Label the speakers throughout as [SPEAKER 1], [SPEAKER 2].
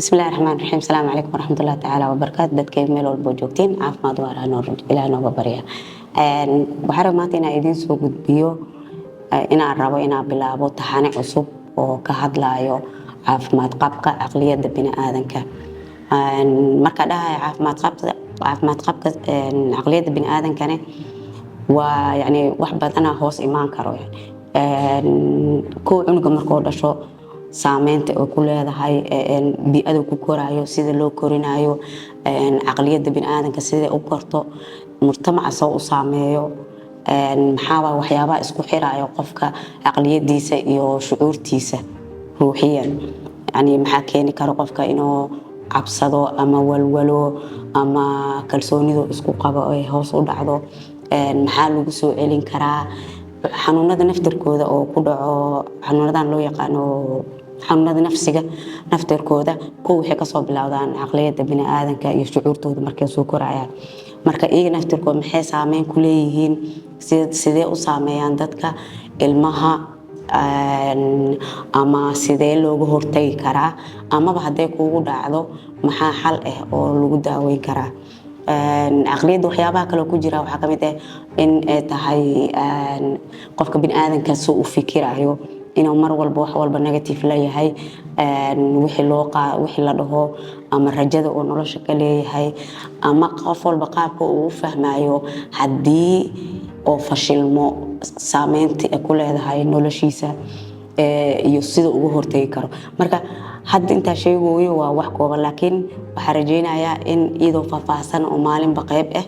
[SPEAKER 1] Bismillahi raxmaan raxiim. Asalaamu calaykum waraxmatullahi tacaala wabarakaatu. Dadkay meel walbo joogtiin, caafimaad waara Ilaah nooga barya. Waxaan rabaa maanta inaan idiin soo gudbiyo, inaan rabo inaan bilaabo taxane cusub oo ka hadlayo caafimaad qabka caqliyadda bini'aadanka. Marka dhahayo caafimaad qabka caqliyadda bini'aadankane, waa yani wax badana hoos imaan karo. Kow, cunuga markuu dhasho, saameynta ay ku leedahay bii'ada ku koraayo, sida loo korinayo, caqliyadda bini'aadanka sida u korto, mujtamaca soo u saameeyo, maxaa waay waxyaabaha isku xirayo qofka caqliyadiisa iyo shucuurtiisa ruuxiyan. Yani maxaa keeni karo qofka inuu cabsado ama walwalo ama kalsoonidu isku qabo ay hoos u dhacdo? Maxaa lagu soo celin karaa xanuunada naftirkooda oo ku dhaco, xanuunadan loo yaqaano xanuunada nafsiga naftirkooda? Kow, waxay kasoo bilowdaan caqliyadda bini'aadanka iyo shucuurtooda markay soo korayaan. Marka iyaga naftirkooda maxay saameyn ku leeyihiin? Sidee u saameeyaan dadka, ilmaha, ama sidee looga hortagi karaa? Amaba hadday kugu dhacdo, maxaa xal ah oo lagu daaweyn karaa caqliyadda? Waxyaabaha kaloo ku jira waxaa kamid ah in ay tahay qofka bini'aadanka si u fikirayo, inuu mar walba wax walba negative la yahay, wixii loo wixii la dhaho ama rajada uu nolosha ka leeyahay, ama qof walba qaabka uu u fahmayo haddii oo fashilmo, saameynta ay ku leedahay noloshiisa iyo sida uga hortegi karo. Marka hadda intaa sheegayo waa wax kooban, laakiin waxaa rajeynayaa in iyadoo faahfaahsan oo maalinba qeyb ah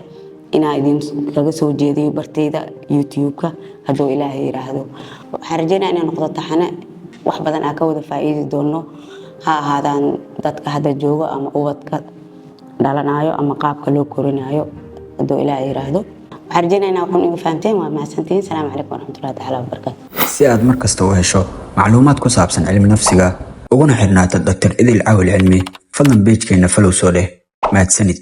[SPEAKER 1] inaa idin kaga soo jeediyo barteyda YouTube-ka, hadduu Ilaahay yiraahdo. Waxaan rajeynaya inay noqdo taxane wax badan aan ka wada faa'iidi doono, ha ahaadaan dadka hadda joogo ama ubadka dhalanayo ama qaabka loo korinayo, hadduu Ilaahay yiraahdo. Waxaan rajeynaya inaa waxun iga fahamteen. Waa mahadsantihiin. Asalaamu calaykum waraxmatullahi tacaala wabarakaatu.
[SPEAKER 2] Si aad mar kasta u hesho macluumaad ku saabsan cilmi nafsiga, uguna xirnaato Dr. Idil Cawil Cilmi, fadlan page-keena follow soo dheh. Mahadsanid.